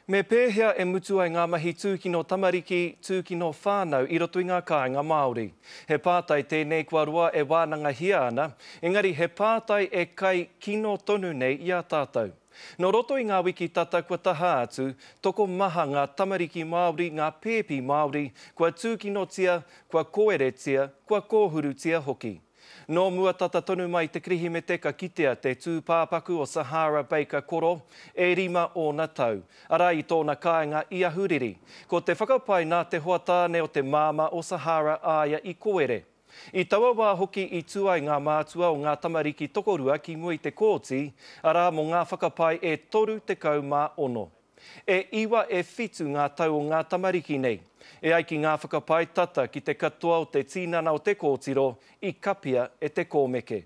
Me pēhea e mutu ai ngā mahi tūkino tamariki, tūkino whānau i roto i ngā kāinga Māori? He pātai tēnei kua roa e wānangahia ana, engari he pātai e kai kino tonu nei i a tātou. Nō roto i ngā wiki tata kua taha atu, tokomaha ngā tamariki Māori, ngā pēpi Māori, kua tūkinotia, kua koeretia, kua kōhurutia hoki. Nō mua tata tonu mai i te Kirihimete ka kitea te tūpāpaku o Sahara Baker Koro, e rima ōna tau, arā i tōna kāinga i Ahuriri. Ko te whakapae nā te hoa tāne o te māmā o Sahara a ia i koere. I taua wā hoki i tū ai ngā mātua o ngā tamariki tokorua ki mua i te kōti, arā mō ngā whakapae e 36. E iwa e whitu ngā tau o ngā tamariki nei. E ai ki ngā whakapae tata ki te katoa o te tinana o te kōtiro i kapia e te kōmeke.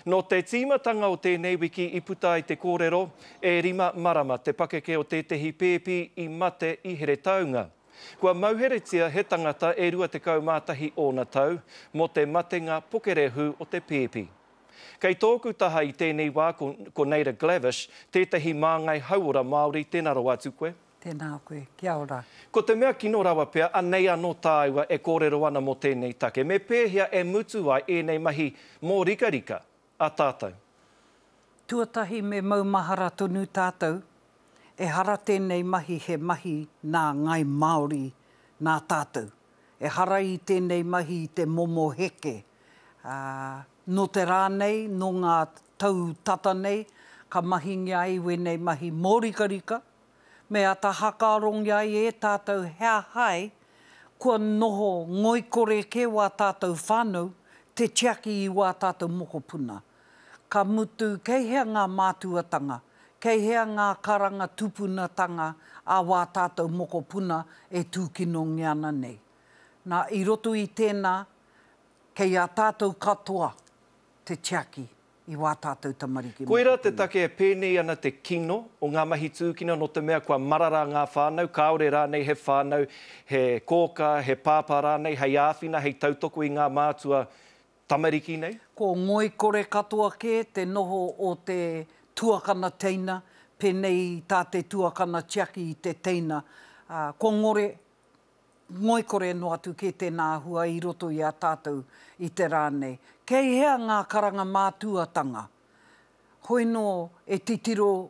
Nō te tīmatanga o tēnei wiki i puta ai te kōrero, e rima marama te pakeke o tētehi pēpi i mate i Heretaunga. Kua mauheretia he tangata e 21 ōna tau mō te matenga pokerehū o te pēpi. Kei tōku taha i tēnei wā ko, ko Neira Glavish, tētahi māngai hauora Māori, tēnā rawa atu koe. Tēnā koe, kia ora. Ko te mea kino rawa pea, anei anō tāua e kōrero ana mō tēnei take. Me pēhea e mutu ai ēnei mahi mōrikarika a tātou? Tuatahi me maumahara tonu tātou, ehara tēnei mahi he mahi nā Ngāi Māori, nā tātou. Ehara i tēnei mahi i te momo heke, ā, nō te rā nei, nō ngā tau tata nei, ka mahingia ai wēnei mahi mōrikarika, me āta hākaarongia ai e tātou he aha ai kua noho ngoikore kē wā tātou whānau te tiaki i wā tātou mokopuna. Ka mutu, kei hea ngā mātuatanga, kei hea ngā karanga tupunatanga a wā tātou mokopuna e tūkinongia ana nei? Nā, i roto i tēnā, kei a tātou katoa te tiaki i wā tātou tamariki Koirā te mokopuna. take e pēnei ana te kino o ngā mahi tūkino nō te mea kua marara ngā whānau, kāore rānei he whānau, he kōkā, he pāpā rānei hei āwhina, hei tautoko i ngā mātua tamariki nei. Ko ngoikore katoa kē te noho o te tuakana teina, pēnei i tā te tuakana tiaki i te teina, ā, kua ngore, ngoikore noa atu kē tēnā āhua i roto i a tātou i te rā nei. Kei hea ngā karanga mātuatanga? Hoi nō e titiro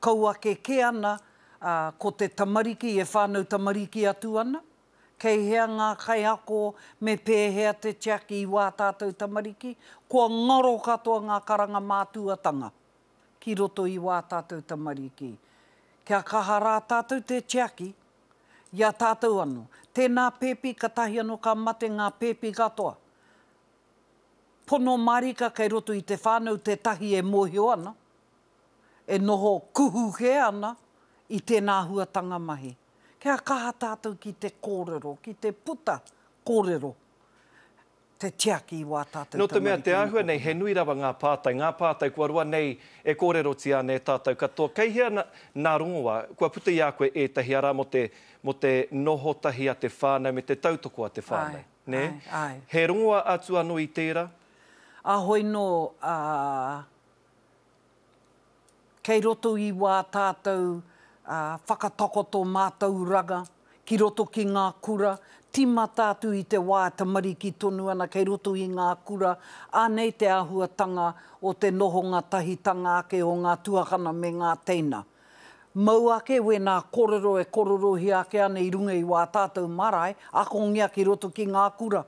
kau ake kē ana, ā, ko te tamariki e whānau tamariki atu ana? Kei hea ngā kaiako me pēhea te tiaki i wā tātou tamariki? Kua ngaro katoa ngā karanga mātuatanga ki roto i wā tātou tamariki. Kia kaha rā tātou te tiaki i a tātou anō. Tēnā pēpi katahi anō ka mate ngā pēpi katoa. Pono mārika kei roto i te whānau tētahi e mōhio ana, e noho kuhu kē ana i tēnā āhuatanga mahi. Kia kaha tātou ki te kōrero, ki te puta kōrero, te tiaki i wā tātou Nō te mea, tamariki te āhua nei, mokopuna. he nui rawa ngā pātai, ngā pātai kua roa nei e kōrerotia ana e tātou katoa. Kei hea nā rongoā, kua puta i a koe ētahi arā mō te, mō te noho tahi a te whānau me te tautoko a te whānau, Āe, nē? āe, āe. He rongoā atu anō i tērā? Ā, hoi nō, ā, Kei roto i wā tātou whakatakoto mātauranga ki roto ki ngā kura, tīmata atu i te wā e tamariki tonu ana kei roto i ngā kura, ānei te āhuatanga o te nohonga tahitanga ake o ngā tuakana me ngā teina. Mau ake wēnā kōrero e kōrerohia ake ana i runga i wā tātou marae, akongia ki roto ki ngā kura.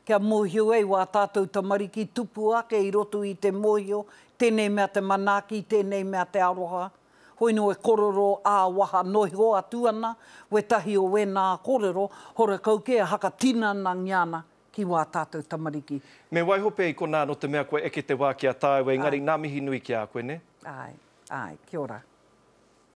Kia mōhio ai wā tātou tamariki tupu ake i roto i te mōhio, tēnei mea te manaaki, tēnei mea te aroha. Hoi nō e korero ā-waha noho atu ana wētahi o wēnā kōrero, horekau kē e hakatinanangia ana ki wā tātou tamariki. Me waiho pea i konā nō te mea kua eke te wā ki a tāua, engari nā mihi nui ki a koe, nē? Āe, āe, kia ora.